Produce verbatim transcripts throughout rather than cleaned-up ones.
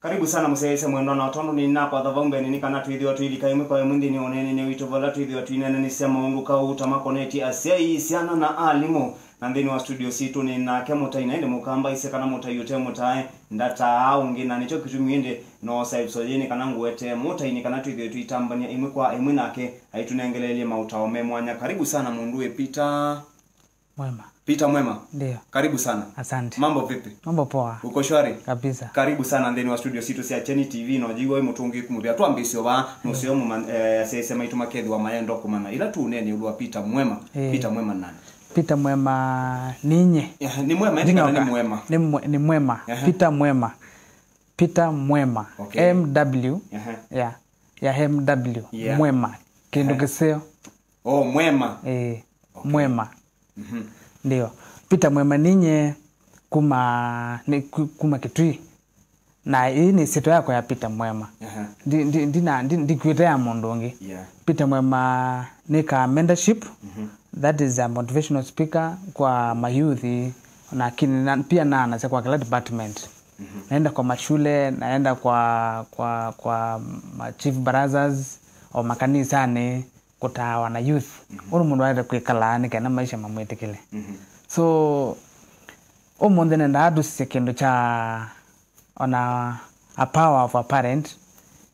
Karibu sana mũsyaĩĩsya mwendwa, na tondũ nĩnakwatha vau mbeenĩ nĩ kana twĩthĩwa tũilika ĩmwe kwa ĩmwe nthĩnĩ wa ũneenany'a witũ, vala twĩthĩwa twĩneenanĩsya maũndũ kauta makonetye asyai, syana na alimũ. Na nthĩnĩ wa studio sitũ nĩ nake mũtai, na ĩndĩ mũkamba aisye kana mũtai ũte mũtae ndataa ũngĩ, na nĩkyo kĩtumi ĩndĩ noosa episode yĩĩ nĩ kana ngũetee mũtai nĩ kana twĩthĩwe tũitambany'a ĩmwe kwa ĩmwe nake aitũnengeleelye maũtao me mwanya. Karibu sana mũndũ wĩ Peter. Mwema. Peter Mwema. Ndio. Karibu sana. Asante. Mambo vipi? Mambo poa. Uko shwari? Kabisa. Karibu sana nthĩnĩ wa studio sitũ sya Kyeni T V, na ũjĩwa wĩ mũtũngĩĩku mũvea. Twambĩĩsye vaa, nũseo mũma-, eh, asyaĩĩsya maitũ makethĩwa mayenda kũmanya. Ĩla tũũneenea ĩũlũ wa Peter Mwema. Eh. Peter Mwema nani? Peter Mwema ninyie. Eh, nĩ Mwema, ĩndĩ kana nĩ Ndinoka. Mwema? Nĩ Mwe-, nĩ Mwema. Ehe. Peter Mwema. Peter Mwema. Okay. M W. Ehe. Ya, ya M W. Yeah. Mwema. Kĩndũ Ehe. Kĩseo. Oh, Mwema. Eh, Okay. Mwema. Mhm. Ndio. Peter Mwema ninyie kuma, ni, ku-, kuma Kitui. Na ĩĩ nĩ syĩtwa yakwa ya Peter Mwema. Aha. Ndi, ndi, ndina, ndi, ndikwĩte ya mũndũ ũngĩ. Yeah. Peter Mwema nĩkaa mentorship. Mhm. That is a motivational speaker kwa mayouth, na kini, na pia naanasya kwa kila department. Mhm. Naenda kwa mashule, naenda kwa, kwa, kwa ma chief barazas, o makanisani, kũtaa wana youth. Mhm. Ũndũ mũndũ aĩle kwĩkalaa nĩ kana maisha mamwĩtĩkĩle. Mhm. So, ũmũnthĩ nendaa tũsisye kĩndũ kya ona a power of a parent,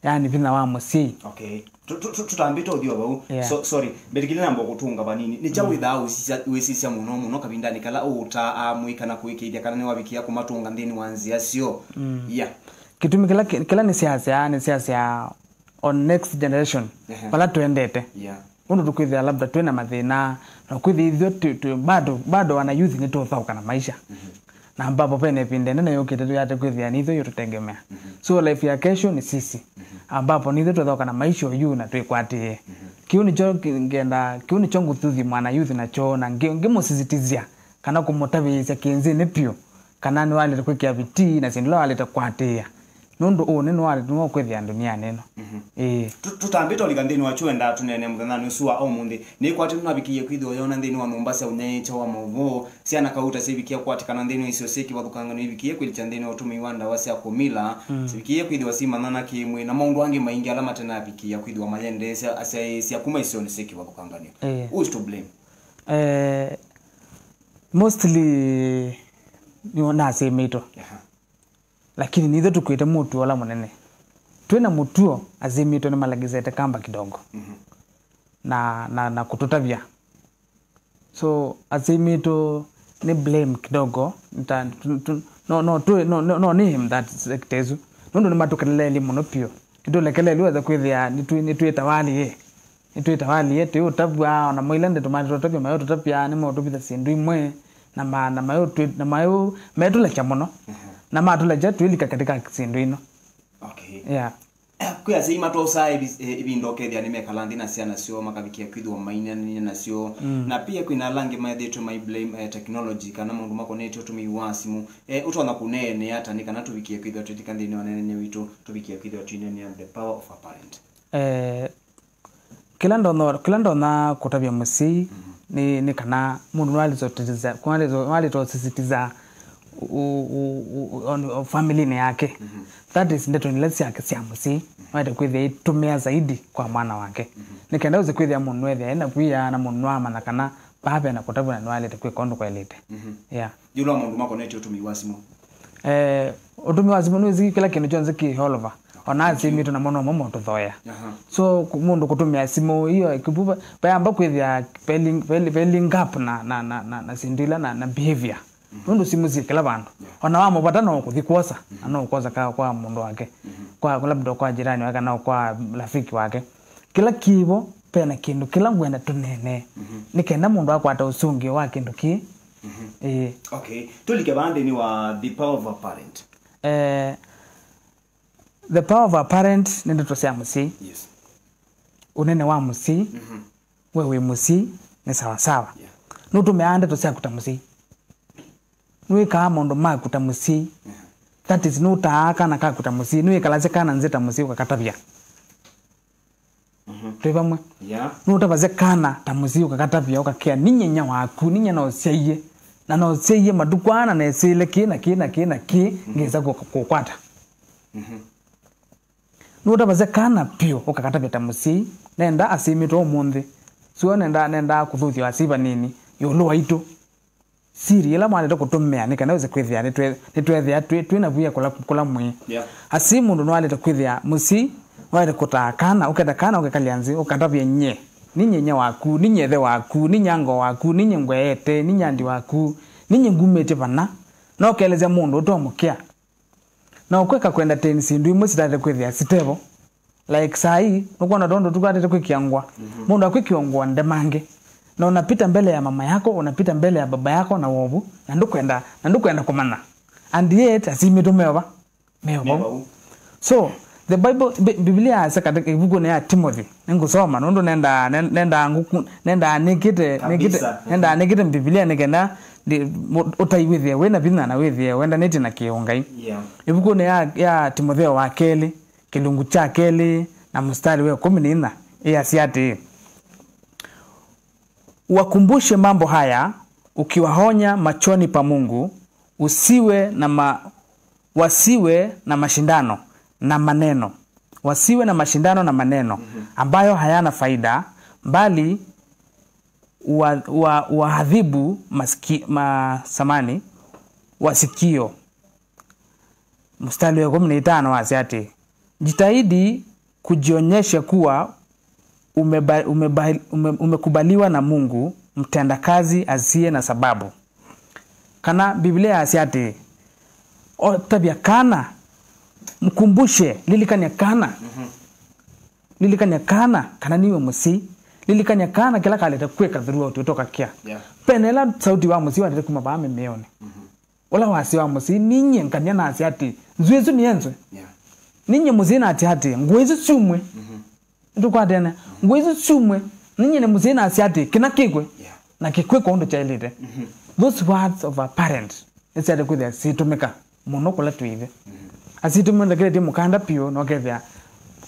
yani vinya wa mũsyai. Okay. Tu-, tu-, tu-, tutambĩte ũthyũ vau. Yeah. So, sorry, mbĩtĩkĩlya namba kũtũnga vanini. Nĩ kyaũ Mm. wĩthaa ũsisya-, wĩsisya mũno mũno kavindanĩ kala ũũtaa amũi kana kũĩkĩĩthya kana nĩwavikĩa kũmatũnga nthĩnĩ wa nzĩa syoo? Mm. Yeah. Kĩtumi kĩla kĩ-, kĩla nĩsyasya, nĩsyasya on next generation, Ehe. vala twendete. Yeah. Ũndũ tũkwĩthĩa labda twĩ na mathĩna, na kwĩthĩa ithyĩ tũ-, tũ-, bado, bado wana youth nĩtũũthaũka na maisha. Mhm. Na ambapo vena ĩvinda ĩnene yũkĩte tũyate kwĩthĩa nĩ ithyĩ yũtũtegemea. Mhm. So life ya kesho ni sisi. Mhm. Ambapo nĩ ithyĩ tũũthaũka na maisha oyu na twĩkwatĩĩe. Mhm. Kĩu nĩkyo kĩ-, ngenda, kĩu nĩkyo ngũthuthi mwana youth nakyo, na ngĩ-, ngĩmũsisitizya kana kũmũtavĩĩsya kĩnzĩnĩ vyũ, kana nĩwaĩlĩte kwĩkĩa vitii na syĩndũ ila waĩlĩte kũatĩĩa. Nũndũ ũnĩ nĩwaĩlĩte nĩwakwĩthĩa ndũnyanĩ ĩno. Mhm. Ĩĩ. Tu-, tũtambĩte ũlika nthĩnĩ wa kyo, endaa tũneene mũthenyanĩ ũsu wa ũmũnthĩ. Nĩkwatĩ nĩnavikĩie kwĩthĩwa yona nthĩnĩ wa nyũmba sya ũnyaĩĩkya wa maũvoo, syana kauta syavikĩa kũatĩkana nthĩnĩ wa isio syĩ kĩvathũkany'o, ivikĩie kwĩlikya nthĩnĩ wa ũtũmĩi wa ndawa sya kũmila, Mm. sivikĩie kwĩthĩwa simanyana kĩmwĩĩ, na maũndũ angĩ maingĩ ala matenavikĩĩa kwĩthĩwa mayendeesya asyaĩĩsya kuma isionĩ syĩ kĩvathũkany'o. Ĩĩ. Who is to blame? Eh, mostly nĩ nasĩmĩtwe. Aha. Lakini nitho tũkwĩte mũtuo ũla mũnene. Twĩ na mũtuo, asyai maitũ nĩmalegezete kamba kidogo. Mhm. Na, na, na kũtũtavya. So, asyai maitũ nĩ blame kidogo. Nta-, tu-, tu-, no, no, tu-, no, no, no name that sector ĩsu. Nũndũ nĩmatũkeleleelye mũno vyũ. Nĩtũlekelelw'e wetha kwĩthĩa nĩtwĩ-, nĩtwĩtawalie. Nĩtwĩtawalie, twĩ ũtavw'a, ona mo ila ndeto maitũ tũtavya, mayo tũtavya, nĩmaũtũvitha syĩndũ imwe, na ma-, na mayo twĩ-, na mayo metũlekya mũno. Mhm. Na matũlekya twĩlika katika syĩndũ ino. Okay. Yeah. Kwĩ asyai matosaa ĩvi-, ĩ-, ĩvinda ũkethĩa nĩmekala nthĩ na syana syoo, makavikĩa kwĩthĩwa maineanĩe nasyo. Mm. Na pia kwĩna ala angĩ methĩĩtwe mai blame, eh, technology kana maũndũ makonetye ũtũmĩi wa simũ. Eh, ũtonya kũneenea ata nĩ kana tũvikĩe kwĩthĩwa twĩlika nthĩnĩ wa ũneenany'a witũ, tũvikĩe kwĩthĩwa twĩneenea the power of a parent? Eh, kĩla ndonya, kĩla ndonya kũtavya mũsyai Mhm. nĩ, nĩ kana mũndũ nĩwaĩlĩte ũteteza, nĩwaĩlĩte, nĩwaĩlĩte ũsisitiza u-, u-, u-, u-, on, on family-inĩ yake. Mhm. That is, ndeto ila syake sya mũsyai, nĩwaĩlĩte kwĩthĩa itũmĩa zaidi kwa mwana wake. Mhm. Nĩ kenda ũse kwĩthĩa mũndũ nĩwethĩa ena wia na mũndũ nĩwamanya kana vaa vena kũtavw'a na nĩwaĩlĩte kwĩka ũndũ kwaĩlĩte. Mhm. Yeah. Ĩũlũ wa maũndũ makonetye ũtũmĩi wa simũ? Eh, ũtũmĩi wa simũ nĩwĩsĩ kĩla kĩndũ kyonthe kĩ all over. Ona asyai maitũ namo nomo motũthoea. Aha. So, kũ-, mũndũ kũtũmĩa simũ, iyo, kĩvuva, vayamba kwĩthĩa ve link, ve, ve link up na, na, na, na, na syĩndũ ila na, na behavior. Mhm. Nũndũ simũ syĩ kĩla vandũ. Yeah. Ona wamũvata no kũthi kwosa, na no kwosa ka kwa mũndũ wake. Mhm. Kwa, labda kwa jirani wake, kana kwa rafiki wake. Kĩla kĩvo, vena kĩndũ kĩla ngwenda tũneenee. Mhm. Nĩ kenda mũndũ akwata ũsũngĩo wa kĩndũ kĩĩ. Mhm. Ĩĩ. Okay. Tũlike vaa nthĩnĩ wa the power of a parent. Eh, the power of a parent nĩ ndeto sya mũsyai. Yes. Ũnene wa mũsyai, Mhm. we wĩ mũsyai, nĩ sawa sawa. Yeah. Nũtũmĩaa ndeto syaku ta mũsyai. Nĩwĩkaa maũndũ maku ta mũsyai. Yeah. That is, nũtaa kana kaku ta mũsyai. Nĩwĩkalasya kana nzĩ ta mũsyai ũkakatavya. Mhm. Twĩ vamwe? Yeah. Nũtavasya kana ta mũsyai ũkakatavya, ũkakĩa, "Ninyie inyia waku, ninyie naũsyaie. Na naũsyaie matukũ aa na nesĩile kĩĩ na kĩĩ na kĩĩ na kĩĩ, Mhm. ngĩsa kũ-, kũkwata." Mhm. Nũtavasya kana vyũ ũkakatavya ta mũsyai, nenda asyai maitũ ũmũnthĩ. Sio nenda, nenda kũthuthya asyai vanini ĩũlũ waitũ. Siri ĩla mwaĩlĩte kũtũmĩa nĩ kana wĩse kwĩthĩa nĩtwe-, nĩtwethĩa twĩ, twĩ na wia kũla, kũla mwĩĩ. Yeah. Asyai mũndũ nĩwaĩlĩte kwĩthĩa mũsyai, nĩwaĩlĩte kũtaa kana, ũkenda kana ũkekalya nthĩ, ũkatavya nyie. Ninyie nyie waku, ninyie ĩthe waku, ninyie ango waku, ninyie ngweete, ninyie andi waku, ninyie ngumĩtye vana. Na ũkaelesya mũndũ ũtomũkĩa. Na ũkwĩka kũentertain syĩndũ imwe sitaĩlĩte kwĩthĩa sitevo. Like saa hii, nũkwona tondũ tũkwatĩte kwĩkĩa ngũa. Mhm. Mũndũ akwĩkĩa ngũa ndemange. Na unapita mbele ya mama yako, unapita mbele ya baba yako na wovu, na ndũkwenda, na ndũkwenda kũmanya. And yet, asyai maitũ me va? Me vau. Me vau. So, the Bible, Bi-, Biblia yasya katika ĩvukunĩ ya Timothy, nĩngũsoma, nũndũ nenda, nen-, nenda ngũku-, nenda nĩkĩte, nĩkĩte, kabisa, nenda nĩkĩte Biblia nĩ kenda ndi-, mo-, ũtai wĩthĩe wĩ na vinya na wĩthĩe wendanĩtye na kĩũngai. Yeah. Ĩvukunĩ ya, ya Timotheo wa kelĩ, kĩlungu kya kelĩ na mũsitalĩ wa ĩkũmi na inya, ĩasya atĩĩ, "Wakumbushe mambo haya ukiwaonya machoni pa Mungu, usiwe na ma-, wasiwe na mashindano na maneno, wasiwe na mashindano na maneno, mhm, ambayo hayana faida, bali wa, wa, waadhibu masiki-, ma-, samani, wasikio." Mstari wa kumi na itano wasya atĩ, "Jitahidi kujionyesha kuwa umeba-, umeba-, ume-, umekubaliwa na Mungu, mtendakazi asiye na sababu." Kana Biblia yasya atĩ, "O, tavya kana, mkumbushe, lilikanya kana." Mhm. Lilikanya kana, kana niwe mũsyai. Lilikanya kana kĩla kalete kwĩka throughout ũtoka kĩa. Yeah. Pene ĩla sauti wa mũsyai walete kuma vaa mĩmĩonĩ. Mhm. Ũla wasya wa mũsyai, ninyie ngania nasya atĩ, nzw'ĩ ĩsu nĩyenzwe. Yeah. Ninyie mũsyai nasya atĩ, ngũa isu syumwe. Mhm. Nĩtũkwatene. Ngũa isu syumwe. Ninyie nĩ mũsyai nasya atĩ, kĩna kĩkw'e. Yeah. Na kĩkw'ĩka ũndũ kyaĩlĩte. Mhm. Those words of a parent nĩsyaĩlĩte kwĩthĩa syĩtũmĩka mũno kũla twĩ ithe. Mhm. Asyai aitũ nĩmendeketye mũkanda vyũ, na ũkethĩa,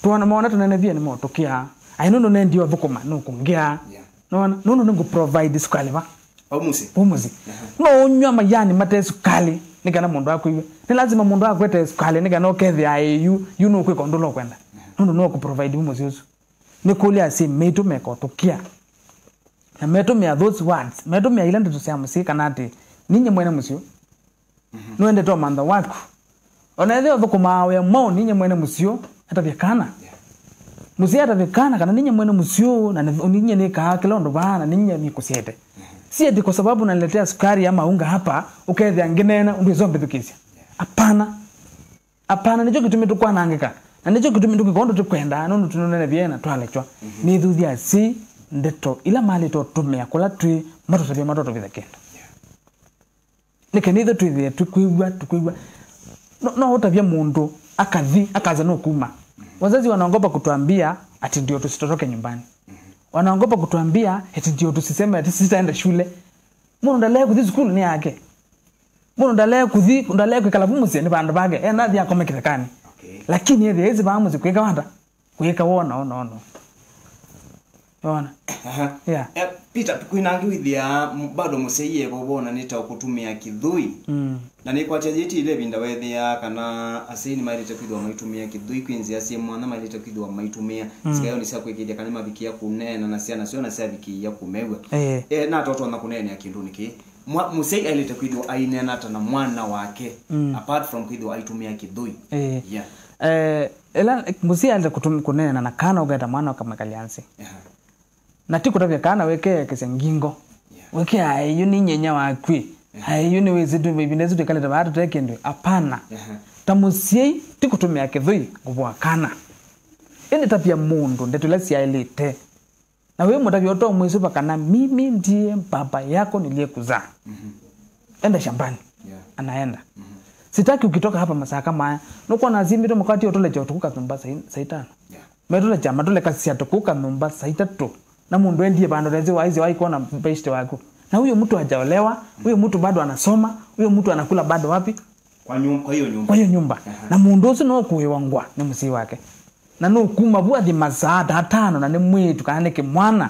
twana mwana tũnenevie nĩmotũkĩaa. Aĩ nũndũ nendie ũthũkũma, nũkũngĩa. Yeah. Nona, nũndũ nĩngũ provide sukali va? Vau mũsyĩ. Vau mũsyĩ. Aha. No ũnywa majani mate sukali, nĩ kana mũndũ akwĩw'a. Nĩ lazima mũndũ akwete sukali, nĩ kana ũkethĩa ĩ yu, yu nũkwĩka ũndũ ũla ũkwenda. Aha. Nũndũ nũkũ provide vau mũsyĩ ũsu. Nĩkũlya asyai maitũ meka ũtũkĩa. Na metũmĩa those words, metũmĩa ila ndeto sya mũsyĩ kana atĩ, ninyie mwene mũsyĩ. Mhm. Nũendete ũmantha waku. Ona ethĩwa ũthũkũmaa wĩa mwaũ, ninyie mwene mũsyĩ ũũ, etavye kana. Yeah. Mũsyai etavye kana, kana ninyie mwene mũsyĩ ũũ, na nĩ-, ninyie nĩkaa kĩla ũndũ vaa, na ninyie nĩkũsyete. Mhm. Si eti kwa sababu naniletea sukari ama unga hapa, ũkethĩa ngĩneena ũndũ ĩsombĩthukĩsya. Yeah. Hapana. Hapana, nĩkyo kĩtumi tũkwanangĩka. Na nĩkyo kĩtumi tũkĩka ũndũ tũkwendaa, nũndũ tũnenevie na twalekywa. Mhm. Nĩthuthya si ndeto ila malĩte ũtũmĩa kũla twĩ, matũtavya matũtũvitha kĩndũ. Yeah. Nĩkĩ nĩtho twĩthĩe tũkwĩw'a, tũkwĩw'a. No, no ũtavye mũndũ, akathi, akaza nũkuma. Wazazi wanaogopa kutuambia ati ndio tusitoroke nyumbani. Wanaogopa kutuambia ati ndio tusiseme ati sitaenda shule. Mũndũ ndalee kũthi sukulu nĩ yake. Mũndũ ndalee kũthi, ndalee kwĩkala vu mũsyĩ nĩ vandũ vake. Ena athi akome kĩthekanĩ. Okay. Lakini ethĩa ĩsi vaa mũsyĩ kwĩka wata? Kwĩka wona, wona, wona. Wona? Aha. Yeah. Eh, Peter, kwĩna angĩ wĩthĩaa, m-, bado mũsyai evo vonanĩte o kũtũmĩa kĩthũi. Mm. Na nĩkwatya yĩti ile ĩvinda wethĩaa kana asyai nĩmaĩlĩte kwĩthĩwa maitũmĩa kĩthũi kwĩ nzĩa syĩ mwanya maĩlĩte kwĩthĩwa maitũmĩa. Mm. Nzĩa ĩyo nĩ sya kwĩkĩĩthya kana nĩmavikĩĩa kũneena na syana syoo na syavikĩĩa kũmew'a. Eh. Eh, nata ũtonya kũneenea kĩndũnĩ kĩĩ. Mwa-, mũsyai aĩlĩte kwĩthĩwa aineena ata na mwana wake, mm, apart from kwĩthĩwa aitũmĩa kĩthũi. Eh. Yeah. Eh, ĩla mũsyai aĩlĩte kũtũm-, kũneena na kana ũketa mwana ũkamwĩkalya nthĩ. Aha. Na ti kũtavya kana wĩkeekesya ngingo. Yeah. Wĩkea yu nĩ nyenya waku. Yeah. Aĩ yu nĩwĩsĩ tu ĩvinda ĩsu twĩkalĩte vaa tũte kĩndũ. Hapana. Aha. Ta mũsyai ti kũtũmĩa kĩthũi kũvoa kana. Ĩndĩ tavya mũndũ ndeto ila syaĩlĩte. Na wĩ mũtavya ũtomwĩsũva kana, "Mimi ndiye baba yako niliyekuzaa." Mhm. Enda shambani. Yeah. Anaenda. Mhm. "Sitaki ukitoka hapa masaa kama haya." Nũkwona asyai maitũ makwatie ũtũlekya ũtukũ kanyũmba saa i-, saa itano. Yeah. Metũlekya, matũlekasya tũkũ kanyũmba saa itatũ. Na mũndũ endie vandũ tezi waisye waikona beshte waku. Na huyo mtu hajaolewa, huyo mtu bado anasoma, huyo mtu anakula bado wapi? Kwa nyum-, kwa hiyo nyumba. Kwa hiyo nyũmba. Aha. Na mũndũ ũsu no kũĩwa ngũa nĩ mũsyai wake. Na nũkuma vu athi masaa ta atano na nĩ mwĩĩtu kana nĩ kĩmwana,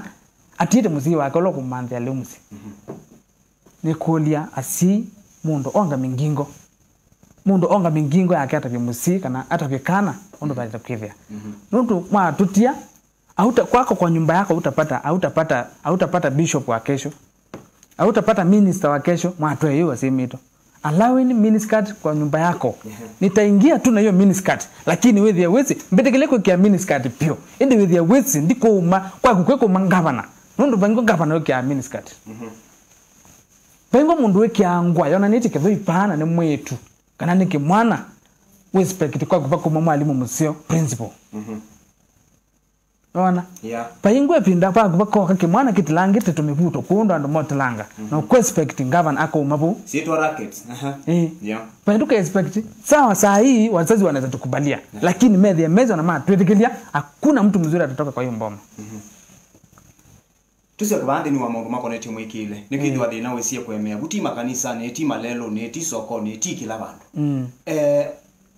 atiĩte mũsyai wake ũla ũkũmanthĩa lĩu mũsyĩ. Mhm. Nĩkũlya asyai mũndũ onga mĩngingo. mũndũ ongamye ngingo yake atavye mũsyĩ kana atavye kana ũndũ vaĩlĩte kwĩthĩa. Mhm. Nũndũ mwatũtia, hauta-, kwako kwa nyumba yako hautapata, hautapata, hautapata bishop wa kesho. Hautapata minister wa kesho, mwatwae yu asyai maitũ. Allowing miniskirt kwa nyumba yako. Ehe. Nitaingia tu na hiyo miniskirt, lakini wĩthĩe wĩsĩ, mbĩtĩkĩle kwĩkĩa miniskirt pyo. Ĩndĩ wĩthĩe wĩsĩ, ndikũuma, kwaku kwĩ kũuma ngavana. Nũndũ vaingwa ngavana wĩkĩaa miniskirt. Mhm. Vaingwa mũndũ wĩkĩaa ngũa yonanĩtye kĩthũi paa na nĩ mwĩĩtu, kana nĩ kĩmwana, wĩspect kwaku vakũuma mwalimũ mũseo, principal. Mhm. Nĩwona? Yeah. Vaingwa ĩvinda kwaku vakoka kĩmwana kĩtilangĩte tũmĩvuto kũndũ andũ motilanga. Mhm. Na ũkwĩspect ngavana akũuma vau. Sitwa rackets. Aha. Eh. Yeah. Vai ndũkaexpect. Sawa, saa hii wazazi wanaweza tukubalia. Yeah. Lakini methĩa meza na matwĩtĩkĩlya, hakuna mtu mzuri atatoka kwa hiyo mboma. Mhm. Tũsyoke vaa nthĩnĩ wa maũndũ makonetye mwĩkĩĩle. Nĩkwĩthĩwa thĩna wĩsie kũemea vu, ti makanisanĩ, ti malelũnĩ, ti sokonĩ, ti kĩla vandũ. Mm. Eh,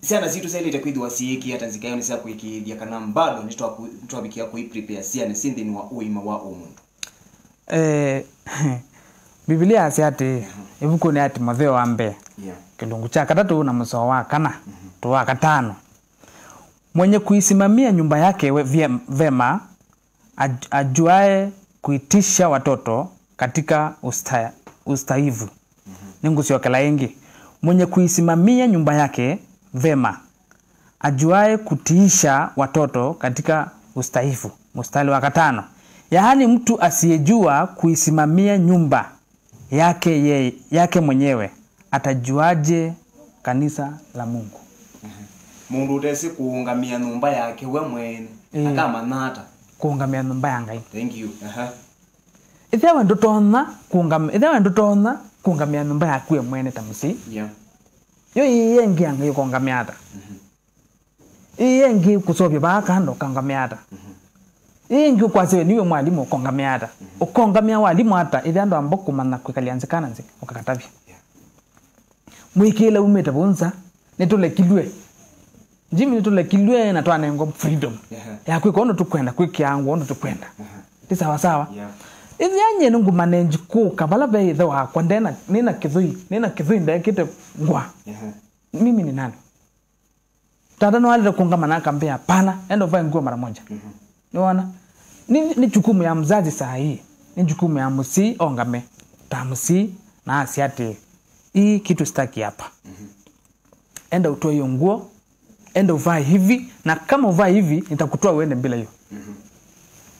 syana sitũ syaĩlĩte kwĩthĩwa syĩĩkĩĩa ta nzikaĩonĩ sya kũĩkĩĩthya kana bado nĩtwaku-, nĩtwavikĩa kũiprepare syana syĩ nthĩnĩ wa ũima wa ũmũndũ? Eh, Biblia yasya atĩĩ, ĩvukunĩ ya Timotheo wa mbee, yeah, kĩlungu kya katatũ na mũsoa wa kana, mhm, tũ wa katano, mwenye kuisimamia nyumba yake we-, vye-, vema, aj-, ajuae kuitisha watoto katika usta-, ustahivu. Mhm. Nĩngũsyokela ĩngĩ. Mwenye kuisimamia nyumba yake vema, ajuae kutiisha watoto katika ustahivu. Mstari wa katano. Yaani, mtu asiyejua kuisimamia nyumba yake ye-, yake mwenyewe, atajuaje kanisa la Mungu? Mhm. Mũndũ ũtesĩ kũũngamĩa nyũmba yake we mwene, ĩĩ, akamanya ata? Kũũngamĩa nyũmba ya Ngai. Thank you. Aha. Ĩthĩawa ndũtonya kũũngam-, ĩthĩawa ndũtonya kũũngamĩa nyũmba yaku we mwene ta mũsyai. Yeah. Yo ĩĩ ĩngĩ ya Ngai ũkongamĩa ata? Mhm. Ĩĩ ĩngĩ kũseũvya vaa kando ũkongamĩa ata? Mhm. Ĩĩ ĩngĩ ũkwasya we nĩwe mwalimũ ũkongamĩa ata? Mhm. Ũkongamĩa walimũ ata ĩthĩa andũ amba kũmanya kwĩkalya nzĩ kana nzĩ ũkakatavya? Yeah. Mwĩkĩĩle umĩte vau nza, nĩtũlekilw'e. Jimmy, nĩtũlekilw'e na twanengwa freedom, ehe, ya kwĩka ũndũ tũkwenda, kwĩkĩa ngũa ũndũ tũkwenda. Ehe. Ti sawa sawa? Yeah. Ĩthĩa nyie nĩngũmanenji kũka vala ve ĩthe wakwa, ndena, nĩna kĩthũi, nĩna kĩthũi ndekĩte ngũa. Ehe. Mimi ni nani? Tata no alete kũngama na akambĩa, "Hapana, enda uvae nguo mara moja." Mhm. Nĩwona? Nĩ, nĩ jukumu ya mzazi saa hii. Nĩ jukumu ya mũsyai ongame ta mũsyai na asya atĩ, "Hii kitu sitaki hapa." Mhm. Enda utoe hiyo nguo, enda uvae hivi, na kama uvae hivi, nitakutoa uende bila hiyo. Mhm.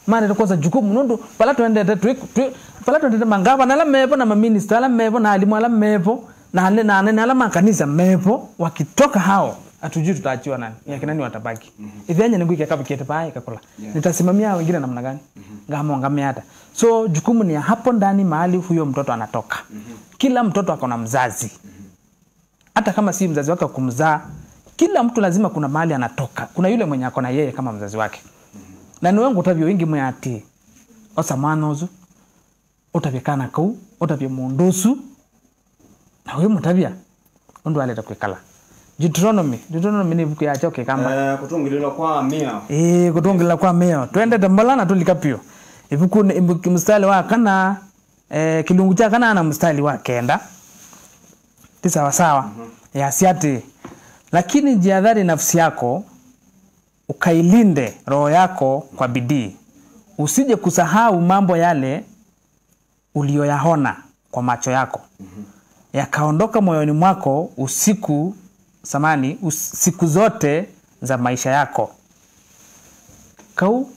Maendete kwosa jukumu, nũndũ vala twendete twĩ, twĩ, vala twendete mangavana ala mevo na maminista ala mevo na alimũ ala mevo na ane-, na anene ala ma kanisa mevo, wakitoka hao, hatujui tutaachiwa nani, ni akina nani watabaki. Mhm. Ĩthĩa nyie nĩngwĩkĩa kaviketi vaa ĩkakũla. Yeah. Nitasimamia hao wengine namna gani? Mhm. Ngamongamĩa ata? So, jukumu ni ya hapo ndani mahali huyo mtoto anatoka. Mhm. Kila mtoto ako na mzazi. Mhm. Hata kama si mzazi wake wa kumzaa, kila mtu lazima kuna mahali anatoka. Kuna yule mwenye ako na yeye kama mzazi wake. Na nĩwe ngũtavya wĩngĩ mwĩ atĩ, osa mwana ũsu, ũtavye kana kau, ũtavye mũndũ ũsu, na wĩmũtavya ũndũ alete kwĩkala. Deuteronomy, Deuteronomy nĩ ĩvuku ya kyaũ Kĩkamba? Eh, kũtũngĩlĩlwa kwa mĩao. Ĩĩ, kũtũngĩlĩlwa kwa mĩao. Twendete mbola na tũlika piũ. Ĩvukunĩ, ĩvuku, mstari wa kana, eh, kĩlungu kya kana na mstari wa kenda. Ti sawa sawa. Mhm. Yasya atĩ, "Lakini jihadhari nafsi yako, ukailinde roho yako kwa bidii, usije kusahau mambo yale uliyoyaona kwa macho yako, mhm, yakaondoka moyoni mwako usiku, samani, us-, siku zote za maisha yako." Kau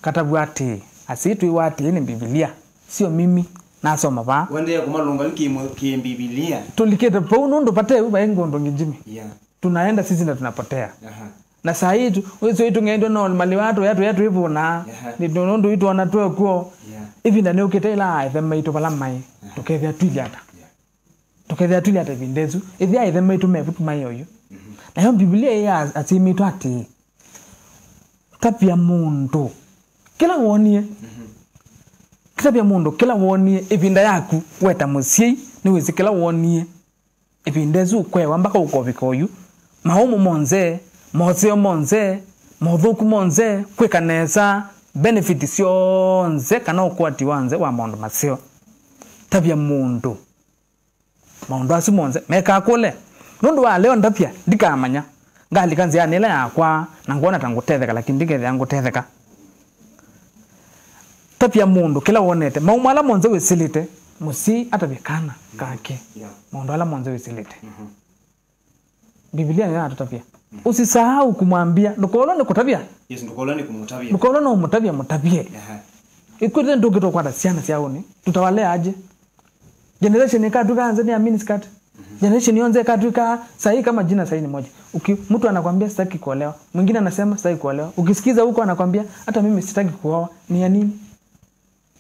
katavw'a atĩĩ, asyai twĩwa atĩĩ nĩ Mbivilia, sio mimi nasoma vaa. Ũendee kũmalũnga yu kĩ mũ-, kĩ Mbivilia. Tũlikĩte vau nũndũ vate u vaĩ ngũndũ ngĩ Jimmy. Yeah. Tunaenda sisi na tunapotea. Aha. Na saa hii tu, wĩsĩ tũng'endwe no maliwa tũya tũya twĩvũnaa. Aha. Nĩ nũndũ itwona twekuo. Yeah. Ĩvinda nĩũkĩte ĩla aĩthe maitũ vala maĩ. Aha. Tũkethĩa twĩlyĩ ata? Yeah. Tũkethĩa twĩlyĩ ata ĩvinda ĩsu? Ĩthĩa aĩthe maitũ mevu maĩ oyu. Mhm. Nayo Mbivilia ĩya asimĩtwe atĩĩ, "Tavya mũndũ kĩla wonie." Mhm. Tavya mũndũ kĩla wonie ĩvinda yaku, we ta mũsyai, nĩwĩsĩ kĩla wonie. Ĩvinda ĩsu ũkwewa mbaka ũkovika oyu. Maũmũ monthe, moseo monthe, mothũku monthe, kwĩka nesa, benefit syonthe, kana ũkwati wonthe wa maũndũ maseo. Tavya mũndũ maũndũ asu monthe mekaa kũle. Nũndũ wa leo ndavya, ndikamanya. Ngalika nzĩanĩ ĩla yakwa, na ngwona ta ngũtetheka, lakini ndikethĩa ngũtetheka. Tavya mũndũ kĩla wonete. Maũndũ ala monthe wĩsĩlĩte, mũsyai atavye kana kake. Yeah. Maũndũ ala monthe wĩsĩlĩte. Mhm. Biblia nĩyo yatũtavya. Mhm. Usisahau kumwambia, ndũkolwe nĩ kũtavya. Yes, ndũkolwe nĩ kũmũtavya. Ndũkolwe no ũmũtavya, mũtavye. Aha. Ĩkwĩte ndũngĩtũkwata syana sya ũnĩ. Tutawalea aje? Generation ikatwika nze ni ya miniskirt. Mhm. Generation yonze ikatwika sahi kama jina sahi ni moja. Uki, mtu anakwambia sitaki kuolewa. Mwingine anasema sitaki kuolewa. Ukisikiza huko anakwambia hata mimi sitaki kuoa. Ni ya nini?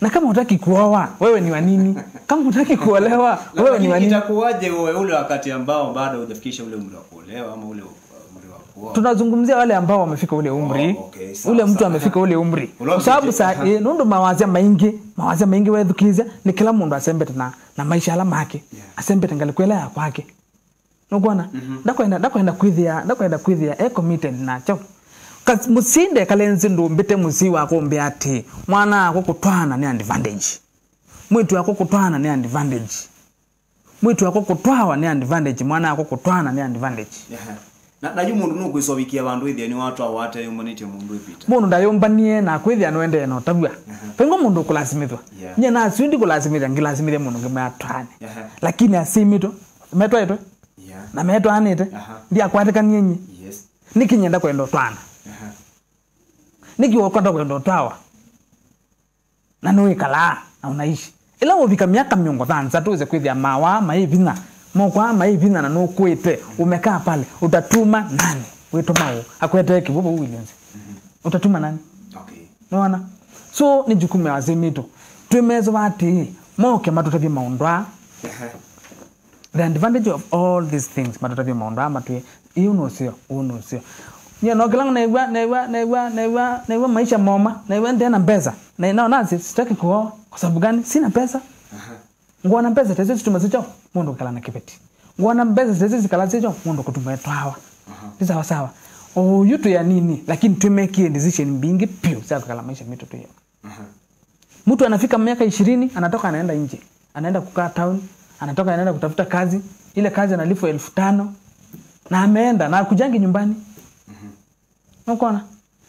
Na kama hutaki kuoa, wewe ni wa nini? Kama hutaki kuolewa, wewe ni wa nini? Itakuwaje wewe ule wakati ambao bado hujafikisha ule umri wa kuolewa ama ule umri wa kuoa? Tunazungumzia wale ambao wamefika ule umri. Oh, okay, sawa, ule mtu sawa. Amefika ule umri. Kwa sababu saa, aha, eh, nũndũ mawazia maingĩ, mawazia maingĩ wethukĩĩsya, nĩ kĩla mũndũ asembete na, na maisha ala make. Yeah. Asembete ngalĩko ĩla ya kwake. Nũkwona? Mhm. Ndakwenda, ndakwenda kwĩthĩa, ndakwenda kwĩthĩa e committed nakyo. Mũsyai ndekale nzĩ ndũmbĩte mũsyai wakwa ũmbĩa atĩ, mwana wakwa kũtwaana nĩ advantage. Mwĩĩtu wakwa kũtwaana nĩ advantage. Mwĩĩtu wakwa kũtwawa nĩ advantage, mwana wakwa kũtwaana nĩ advantage. Ehe. Na, na yu mũndũ nũkwĩsa ũvikia vandũ wĩthĩa nĩwatwawa ateyũmbanĩtye mũndũ ĩvĩta. Mũndũ ndayũmbanie na kwĩthĩa nũendee na ũtavw'a. Ehe. Vaingwa mũndũ ũkũlasimĩthw'a. Yeah. Nyie nasindi kũlasimĩthya, ngĩlasimĩthya mũndũ ngĩmwĩa twaane. Ehe. Lakini asyai maitũ, metwaĩtwe? Yeah. Na metwaanĩte. Aha. Ndiakwatĩkanie nyie. Yes. Nĩkĩ nyenda kwenda ũtwaana? Aha. Nĩkĩ ũkwenda kwenda ũtwawa? Na nĩwĩkalaa na ũnaishi. Ĩla ũvika myaka mĩongo thanthatũ wĩse kwĩthĩa mawaa maĩ vinya, moko aa maĩ vinya na nũkũĩte, umekaa pale, utatuma nani? Wĩtũma ũ? Akwetee kĩw'ũ vau wĩlĩ nzĩ. Mhm. Utatuma nani? Okay. Nĩwona? So, nĩ jukumu ya asyai maitũ. Twĩmesũva atĩĩ, moke matũtavye maũndũ aa. Ehe. The advantage of all these things, matũtavye maũndũ aa matwĩe, ĩũ nũseo, ũũ nũseo. Nyie no kĩla neew'a, neew'a, neew'a, neew'a, neew'a maisha moma, neew'a ndena mbesa. Na, na, na si-, sitaki kuoa. Kwa sababu gani? Sina pesa. Aha. Ngwona mbesa tesyo situma sikyo mũndũ kũkala na kĩveti. Ngwona mbesa tesyo sikala sikyo mũndũ kũtuma etwawa. Aha. Ni sawa sawa. Oyu twĩ anini, lakini twĩmekie decision mbingĩ piũ sya kũkala maisha mitũ twĩ. Aha. Mtu anafika miaka ishirini, anatoka anaenda nje. Anaenda kukaa town, anatoka anaenda kutafuta kazi. Ile kazi analipwa elfu tano. Na ameenda, na akujangi nyumbani. Mhm. Nũkwona?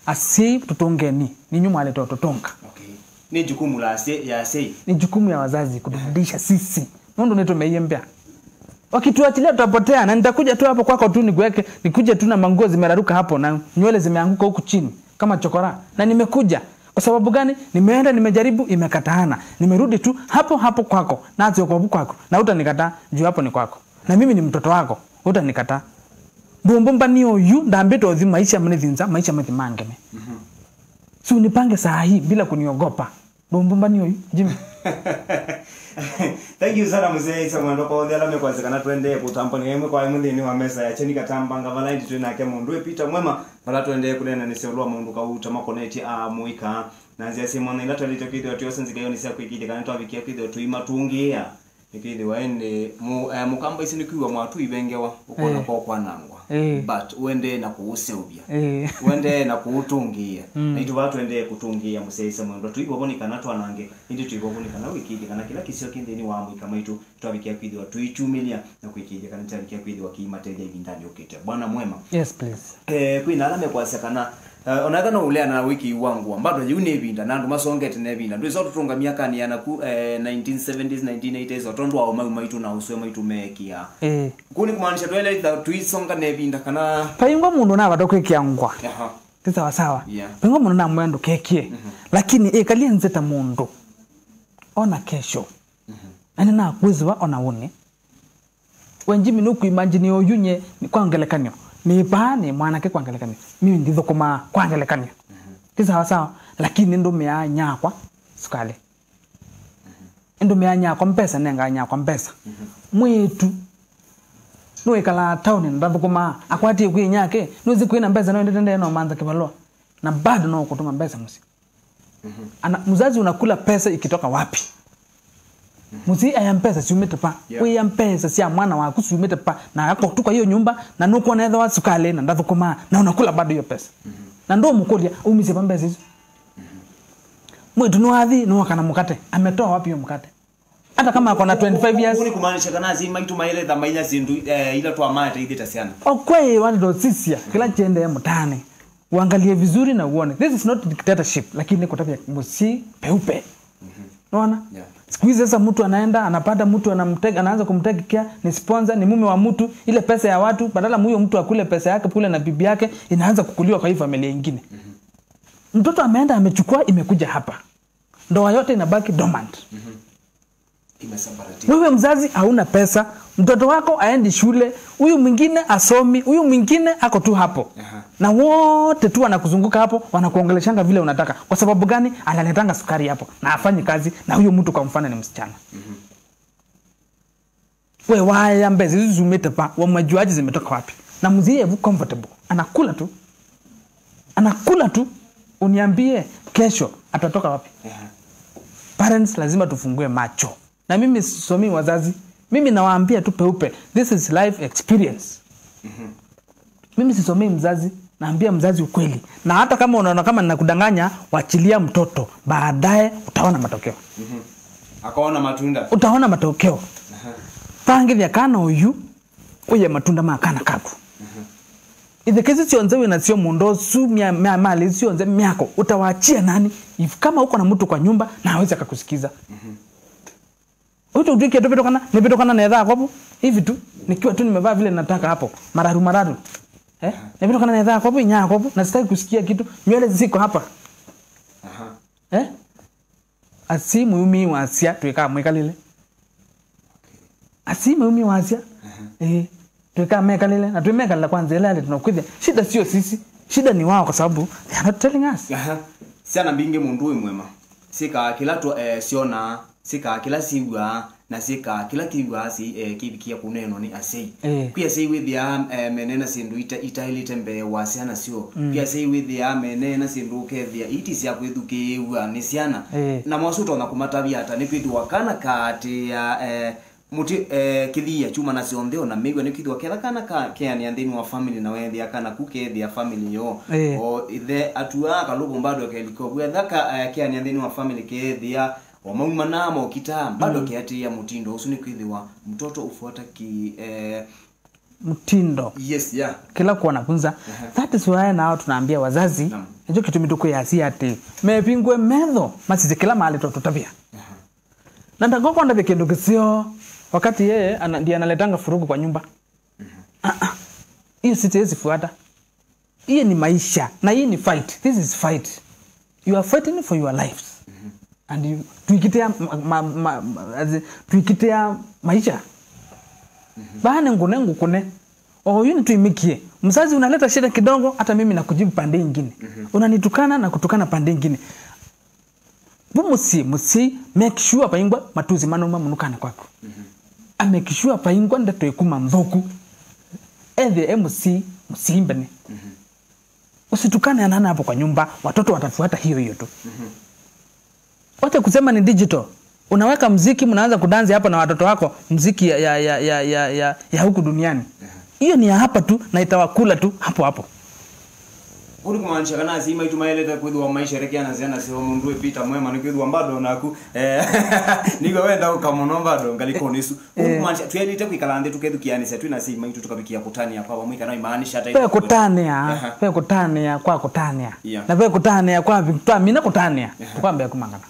Asyai tũtũngeni, ninyu mwaleta ũtũtũnga. Okay. Ni jukumu la asyai, ya asyai. Ni jukumu ya wazazi kutufundisha sisi. Nũndũ nĩtũmeie mbea. Wakituachilia tutapotea, na nitakuja tu hapo kwako tu nikuweke, nikuje tu na manguo zimeraruka hapo na nywele zimeanguka huku chini kama chokora. Na nimekuja. Kwa sababu gani? Nimeenda, nimejaribu, imekataana. Nimerudi tu hapo hapo kwako, na sio kwa kwaku. Na utanikataa, juu hapo ni kwako. Na mimi ni mtoto wako, utanikataa. Ndũmbũmbani ũyu, ndambĩte ũthi maisha mnithinza, maisha mathi mangeme. Mhm. Si unipange saa hii bila kuniogopa. Ndũmbũmbani ũyu, Jimmy. Thank you sana, mzee Isa Mwendwa, kwa onthe ala mekwasya kana twendee kũtambania ĩmwe kwa ĩmwe nthĩnĩ wa mesa ya Kyeni Katamba Ngavana, ĩndĩ twĩ nake mũndũ wĩ Peter Mwema, vala twendee kũneenanĩsya ũlũ wa maũndũ kauta makonetye amũika na nzĩa syĩ mwanya ila twaĩlĩte kwĩthĩwa twĩosa nzikaĩonĩ sya kwĩkĩĩthya kana nĩtwavikĩa kwĩthĩwa tũimatũngĩĩa. Nĩkwĩthĩwa ĩndĩ mũ-, eh, mũkamba isu nĩkwĩw'a mwatũ ivengewa, ũkona Eh. kwa kwanangwa. Eh. But ũendee na kũũseũvya. Eh. Ũendee na kũũtũngĩĩa. Mm. Na itũ vaa tũendee kũtũngĩĩa mũsyaĩĩsya mwendwa. Tũivovo nĩ kana twanange, ĩndĩ tũivovo nĩ kana wĩkĩĩthye kana kĩla kĩseo kĩ nthĩnĩ wa amũika maitũ twavikĩa kwĩthĩwa tũikyumĩlya na kwĩkĩĩthya kana kyavikĩa kwĩthĩwa kĩimatethya ĩvindanĩ yũkĩte. Bwana mwema. Yes, please. Eh, kwĩna ala mekwasya kana, eh, ona ethwa no ũleana na wĩkĩi wa ngũa, bado yĩu nĩ ĩvinda, na andũ masongete na ĩvinda. Ndwĩsa ũtũtũnga myakanĩ ya naku, eh, nineteen seventies, nineteen eighties, o tondũ wa ũmau maitũ na ũswe maitũ meekĩaa. Eh. Kũu nĩ kũmaanisha twaĩle either tũisonga na ĩvinda kana vaingwa mũndũ navata kwĩkĩa ngũa. Aha. Ti sawa sawa. Yeah. Vaingwa mũndũ namwĩa ndũkekĩe. Mhm. Lakini ĩkalye nzĩ ta mũndũ. Ona kesho. Mhm. Na nĩnakwĩsĩwa ona ũnĩ. We Jimmy, nũkwĩmanjini oyu nye, nĩ kwa ngelekany'o. Nĩ vaa, nĩ mwanake kwa ngelekany'o. Mimi ndithũkũmaa kwa ngelekany'o. Mhm. Ti sawa sawa, lakini nĩndũmĩaa nyakwa sukali. Mhm. Nĩndũmĩaa nyakwa mbesa, nengaa nyakwa mbesa. Mhm. Mwĩĩtu nũĩkalaa taoni na ndathũkũmaa, akwatie kwĩ nyake, nũsĩ kwĩna mbesa, no endete ndee no mantha kĩvalũa. Na bado no kũtũma mbesa mũsyĩ. Mhm. Ana, mzazi unakula pesa ikitoka wapi? Mhm. Mũsyai aya mbesa syumĩte va? Yeah. Wĩa mbesa sya mwana waku syumĩte va? Na ako tu kwa hiyo nyumba, na nũkwona ethĩwa sukali na ndathũkũmaa, na unakula bado hiyo pesa. Mhm. Na ndũmũkũlya, "Umisye va mbesa isu?" Mhm. Mwĩĩtu nĩwathi, nĩwoka na mũkate. Ametoa wapi hiyo mkate? Hata kama ako na twenty-five years. Ũu nĩ kũmaanisha kana asyai maitũ maĩle ta mainya syĩndũ eh, ila twamateithĩte syana. Okwei wandũ sisya kĩla kĩendee mũtaanĩ. Uangalie vizuri na uone. This is not dictatorship, lakini nĩ kũtavya mũsyai peupe. Unaona? Yeah. Siku hizi sasa mtu anaenda anapata mtu anamtake, anaanza kumtake care, ni sponsor, ni mume wa mtu, ile pesa ya watu, badala huyo mtu akule pesa yake kule na bibi yake, inaanza kukuliwa kwa hii familia ingine. Mtoto ameenda amechukua, imekuja hapa. Ndoa yote inabaki dormant. Imesambaratika. Wewe mzazi hauna pesa, mtoto wako aendi shule, huyu mwingine asomi, huyu mwingine ako tu hapo. Aha. Na wote tu wanakuzunguka hapo, wanakuongeleshanga vile unataka. Kwa sababu gani? Analetanga sukari hapo na hafanyi kazi, na huyo mtu kwa mfano ni msichana. We waya mbesa hizi zumite pa, wamejuaje zimetoka wapi? Na mzee hebu comfortable. Anakula tu. Anakula tu. Uniambie kesho atatoka wapi? Parents lazima tufungue macho. Na mimi sisomi wazazi. Mimi nawaambia tu peupe. This is life experience. Mimi sisomei mzazi, naambia mzazi ukweli. Na hata kama unaona kama ninakudanganya, wachilia mtoto, baadaye utaona matokeo. Akaona matunda. Utaona matokeo. Pangithya kana uyu uye matunda ma kana kaku. Ithekezi cionze wĩ nasyo mũndũ ũsu mya- mya- mali cionze myako utawachia nani? If kama uko na mtu kwa nyumba na awezi akakusikiza. Utu utwikie tupitũkana, nipitũkana na etha akovu hivi tu, nikiwa tu nimevaa vile nataka hapo, mararu mararu. Eh? Nipitũkana na etha akovu, inya akovu, na sitaki kusikia kitu. Nywele ziko hapa. Aha. Eh? Asi mwiumi wasya twika mwikalile. Asi mwiumi wasya. Eh. Twika mekalile na twimekalila kwa nzila yale tunakwithia. Shida sio sisi. Shida ni wao kwa sababu they are not telling us. Aha. Syana mbingĩ mũndũ wĩ mwema. Syĩkaa kĩla tũ eh, syonaa, syĩkaa kĩla syĩw'aa, na syĩkaa kĩla kĩw'aa syĩ- eh, kĩvikĩa kũneenwa nĩ asyai. Eh. Kwĩ asyai wĩthĩaa eh, meneena syĩndũ ita- itaĩlĩte mbee wa syana syoo. Mm. Kwĩ asyai wĩthĩaa meneena syĩndũ ũkethĩa iti sya kwĩthukĩĩw'a nĩ syana. Eh. Na mwasu ũtonya kũmatavya ata nĩkwĩthĩwa kana kaatĩĩa eh, mũtĩ eh, kĩthia kyuma na syonthe ona mĩw'a nĩkwĩthĩwa ketha kana ka keanĩa nthĩnĩ wa family na weethĩa kana ku keethĩa family yoo. Eh. O ithe atuaa kalũvũ mbado kelikovu etha ka eh, keanĩa nthĩnĩ wa family keethĩa o maumana mokitaa bado keatĩĩa mũtindo ũsu nĩkwĩthĩwa mtoto ufuata ki eh, mtindo. Yes, yeah. Kila kuwa nafunza. That is why nao tunaambia wazazi, naam, nĩkyo kĩtumi tũkwĩa si atĩ mevingũe metho masisye kĩla maalĩtwa tũtavya. Na ndakoko ndavye kĩndũ kĩseo wakati yeye ana- ndiye analetanga furugu kwa nyumba. Ah, ah. Hiyo sitawezi fuata. Hiyo ni maisha na hii ni fight. This is fight. You are fighting for your lives. And you, tuikitea ma, ma, ma, ma, as in, tuikitea maisha. Bana ngune ngukune. Oyu ni tuimikie. Mzazi unaleta shida kidogo, hata mimi nakujibu pande ingine. Unanitukana na kutukana pande ingine. Vu mũsyĩ mũsyai make sure vaingwa matusi manauma mũnukani kwaku. A make sure vaingwa ndeto ĩkuma nthũku. Ethĩe e mũsyai mũsyai mbene. Usitukane na hapo kwa nyumba, watoto watafuata hiyo hiyo tu. Wacha kusema ni digital. Unaweka mziki, mnaanza kudansi hapo na watoto wako, mziki ya, ya, ya, ya, ya, ya, ya huku duniani. Hiyo ni ya hapa tu na itawakula tu hapo hapo. Ũu nĩ kũmaanisha kana asyai maitũ maĩlĩte kwĩthĩwa maisherekea na syana syoo mũndũ wĩ Peter mwema nĩkwĩthĩwa bado naku eh, nĩw'a wenda ũka mũno bado ngalĩkonĩ ĩsu. Ũu nĩ kũmaanisha twaĩlĩte kwĩkala nthĩ tũkethukĩanĩsya twĩ na asyai maitũ tũkavikĩa kũtanĩa kwa vamwe kana imaanisha ata ve kũtanĩa. Ve kũtanĩa kwa kũtanĩa. Yeah. Na ve kũtanĩa kwa vi- twamina kũtanĩa tũkwambĩa kumangana.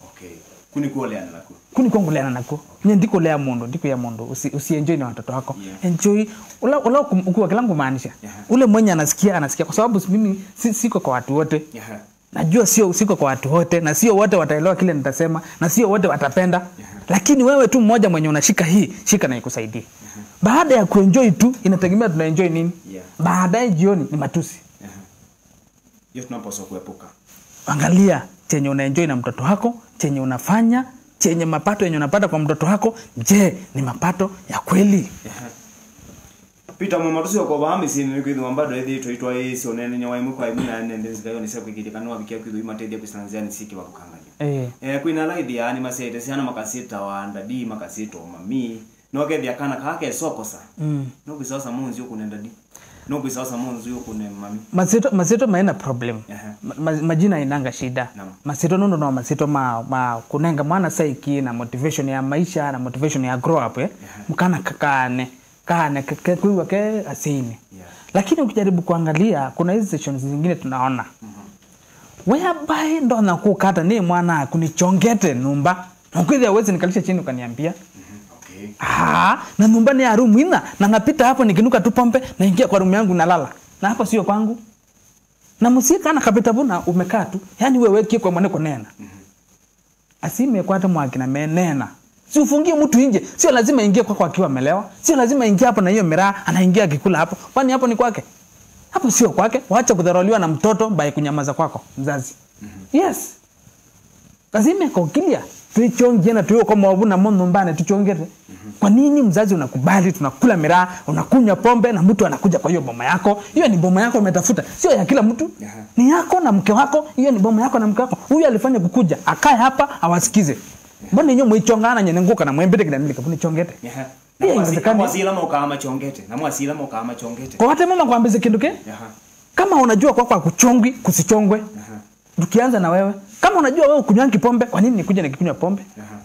Okay. Ku nĩkw'o ũleana naku. Ku nĩkw'o ngũleana naku. Nye ndikũlea mũndũ, ndikwĩa mũndũ usi, usienjoy na watoto wako. Yeah. Enjoy. Ula ula ukum- ukuwa kila ngumaanisha. Yeah. Ule mwenye anasikia anasikia kwa sababu mimi si, siko kwa watu wote. Yeah. Najua sio siko kwa watu wote na sio wote wataelewa kile nitasema na sio wote watapenda. Yeah. Lakini wewe tu mmoja mwenye unashika hii, shika na ikusaidie. Yeah. Baada ya kuenjoy tu inategemea tunaenjoy nini. Yeah. Baadaye jioni ni matusi. Yeah. Hiyo tunapaswa kuepuka. Angalia chenye unaenjoy na mtoto wako, chenye unafanya, chenye mapato yenye unapata kwa mtoto wako, je, ni mapato ya kweli? Ehe. Peter Mwema, tũsyoka vaa mĩsyĩnĩ nĩkwĩthĩwa bado ethĩĩtwe itwaĩĩsye ũneenany'a wa ĩmwe kwa ĩmwe na nende nzika yonĩ sya kwĩkĩĩthya kana nĩwavikĩa kwĩthĩwa imatethya kwĩsĩla nzĩanĩ syĩ kĩvathũkangany'o. Eh. Eh, kwĩna ala ĩthĩaa nĩmasyaĩte syana makasĩtawa ndadi, makasĩtawa mami, na ũkethĩa kana kaa kesokosa. Mm. No kwĩsosa mũnzi ũkũne ndadi. Nũkwĩsa osa mũnzu ũkũne mami. Masyĩtwa, masyĩtwa maĩ na problem. Aha. Ma, ma, majina inanga shida. Naam. Masyĩtwa nũndũ no masyĩtwa ma, ma kũnenga mwana psyche na motivation ya maisha na motivation ya grow up, eh? Aha. Mkana kakane, kane, ke, ke, kwĩw'a ke asyai-inĩ. Yeah. Lakini ukijaribu kuangalia, kuna hizi sessions zingine tunaona. Mhm. Whereby ndonya kũkata nĩ mwana aku nĩchongete nyũmba. Na kwĩthĩa wezi nikalisha chini ukaniambia. Mhm, okay. Ah, na nyumba ni ya room ina, na napita hapo nikinuka tu pombe, naingia kwa room yangu nalala. Na hapo sio kwangu. Na mũsyĩ kana kapita vau na umekaa tu. Yaani wewe kiko mwane kunena. Mhm. Asi mekwate mwaki na menena. Si ufungie mtu nje. Sio lazima ingie kwako akiwa amelewa. Sio lazima ingie hapo na hiyo miraa anaingia akikula hapo. Kwani hapo ni kwake? Hapo sio kwake. Wacha kudharauliwa na mtoto by kunyamaza kwako mzazi. Mhm. Yes. Lazima iko clear. Tuichongie na tuioko maovu na mo nyumbani tuchongete. Mhm. Kwa nini mzazi unakubali tunakula miraa, unakunywa pombe na mtu anakuja kwa hiyo boma yako? Hiyo ni boma yako umetafuta, sio ya kila mtu. Aha. Ni yako na mke wako, hiyo ni boma yako na mke wako. Huyu alifanya kukuja, akae hapa awasikize. Mbona inyo mwichongana nyene nguka na mwembete kila nilika kuni chongete? Aha. Na Hiyo mwasi-, na haiwezekani. Mwasila mokaa machongete, na mwasila mokaa machongete. Kwa wate mama kwambise kindu ke? Aha. Kama unajua kwako hakuchongwi, kusichongwe. Aha. Tukianza na wewe. Kama unajua wewe ukunywangi pombe, kwa nini nikuje nikikunywa pombe? Aha.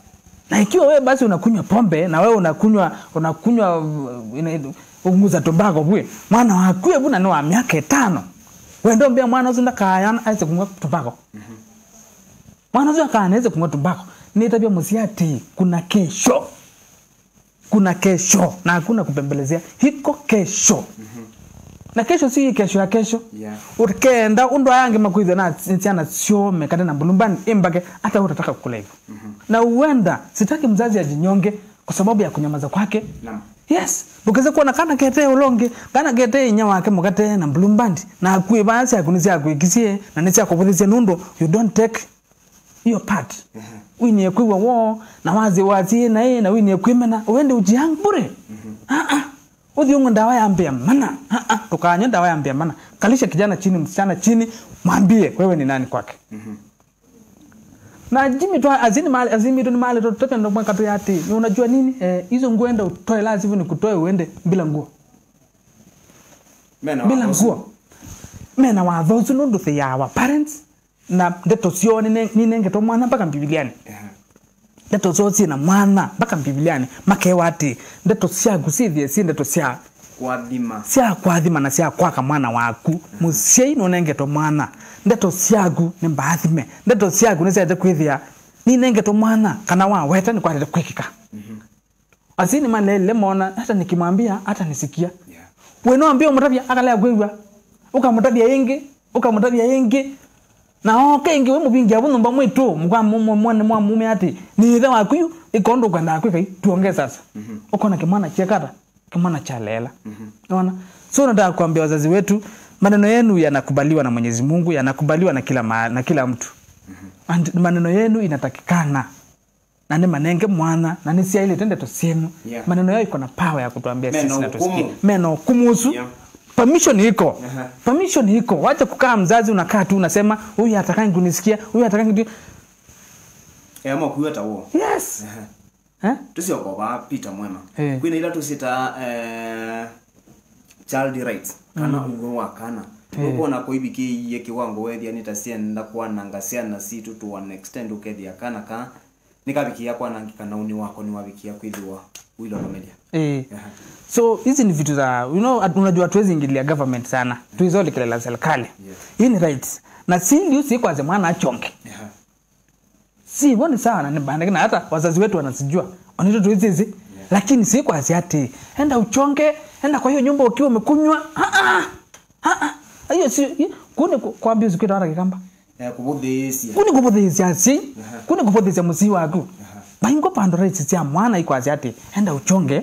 Na ikiwa wewe basi unakunywa pombe na wewe unakunywa, unakunywa uh, ina- unguza tumbako bwe, mwana waku ebu na ni wa miaka itano. Wendo mbia mwana usu ndakaya aise kunywa tumbako. Mhm. Mwana usu akana aise kunywa tumbako. Nitabia musi ati kuna kesho. Kuna kesho na hakuna kupembelezea, hiko kesho. Mhm. Na kesho si hii kesho ya kesho. Yeah. Ukenda undu aya angi makwithwa na syana syome kate na mbulumbani imbake, hata utataka kukula hivyo. Mhm. Na uenda sitaki mzazi ajinyonge kwa sababu ya kunyamaza kwake. Naam. Yes. Ukaweza kuona kana kete ulonge, kana kete inya wake mukate na mbulumbandi na akui basi akunisya akuikisie na nisya kuvuthisya nundu you don't take hiyo part. Ehe. Winie kwĩw'a woo, na wazi wazi na ĩ, na winie kwĩmena, uende ujiang bure. Mhm. Ah, ah. Uthi ung'we ndawa ya mbea mana. Ah, ah. Tukanywe ndawa ya mbea mana. Kalisha kijana chini, msichana chini, mwambie wewe ni nani kwake. Mhm. Na Jimmy twa azini mali, azini mitu ni mali tutapenda mwaka tu yati. Ni unajua nini? Eh, hizo nguo enda utoe, la sivyo nikutoe uende bila nguo. Mena bila watho ũsu. Nguo. Mena watho ũsu nũndũ they are our parents. Na ndeto syoo nine- ninengetwe mwana mpaka Mbiviliani. Ehe. Ndeto syoo syĩ na mwana mpaka Mbiviliani. Makewa atĩ, ndeto syaku syĩthĩe syĩ ndeto sya Kwathima. Sya kwathima na sya kwaka mwana waku. Mũsyai nũnengetwe mwana. Ndeto syaku nĩ mbaathime. Ndeto syaku nĩsyaĩte kwĩthĩa ninengetwe mwana kana waweta nĩkwatĩte kwĩkĩka. Mhm. Asi nĩmaleile mona, hata nikimwambia, hata nisikia. Yeah. We no ambia ũmũtavya, akalea kwĩw'a. Ũkamũtavya ĩngĩ, ũkamũtavya ĩngĩ. Na oke ĩngĩ, we mũvingia vu nyũmba mwĩtũ, mwa mume ati, nĩ ithe waku yu, ĩka ũndũ ũkwendaa kwĩka yu, tuongee sasa. Mhm. Ũkona kĩmwana kyekata, kĩmwana kyaleela. Mhm. Unaona? So nataka kuambia wazazi wetu, maneno yenu yanakubaliwa na Mwenyezi Mungu, yanakubaliwa na kila ma, na kila mtu. Mhm. And maneno yenu inatakikana. Na nĩ manenge mwana, na nĩ syaĩlĩte ndeto syenu. Yeah. Maneno yao iko na power ya kutuambia sisi na tusikie. Mena ũkũmũ. Mena ũkũmũ ũsu. Yeah. Permission iko. Aha. Permission iko. Wacha kukaa mzazi unakaa tu unasema, "Huyu hatakangi kunisikia, huyu hatakangi tu." Eh, ama kuwa tawo. Yes. Aha. Eh? Tusyoka ba Peter Mwema. Eh. Kwina ila tusita, eh, child rights, kana, mm, ũw'o wa kana. Eh. Ũkona kũivikĩie kiwango wethia nĩ ta syenda kwananga syana sitũ to an extent, ũkethia kana ka nĩkavikĩa kwanangĩka na ũnĩ wako nĩwavikĩa kwĩthĩwa ũilotomelya. Eh. Aha. So hizi ni vitu za, you know, at- unajua hatuwezi ingilia government sana. Tuizolikelela serikali. Yes. Hii ni rights. Na si ndio si kwaze mwana achonge. Aha. Si hivyo ni sawa na ni bandage na hata wazazi wetu wanazijua. Wanaitwa tu hizi hizi. Yeah. Lakini si kwa si ati enda uchonge, enda kwa hiyo nyumba ukiwa umekunywa. Ah ah. Ah ah. Hiyo si hi- kuni ku- kwambia usikwita hata kikamba. Eh, kuvuthiisya. Kuni kuvuthiisya si. Aha. Kuni kuvuthiisya musi waku. Aha. Baingo pando rights cia mwana ikwasi ati enda uchonge.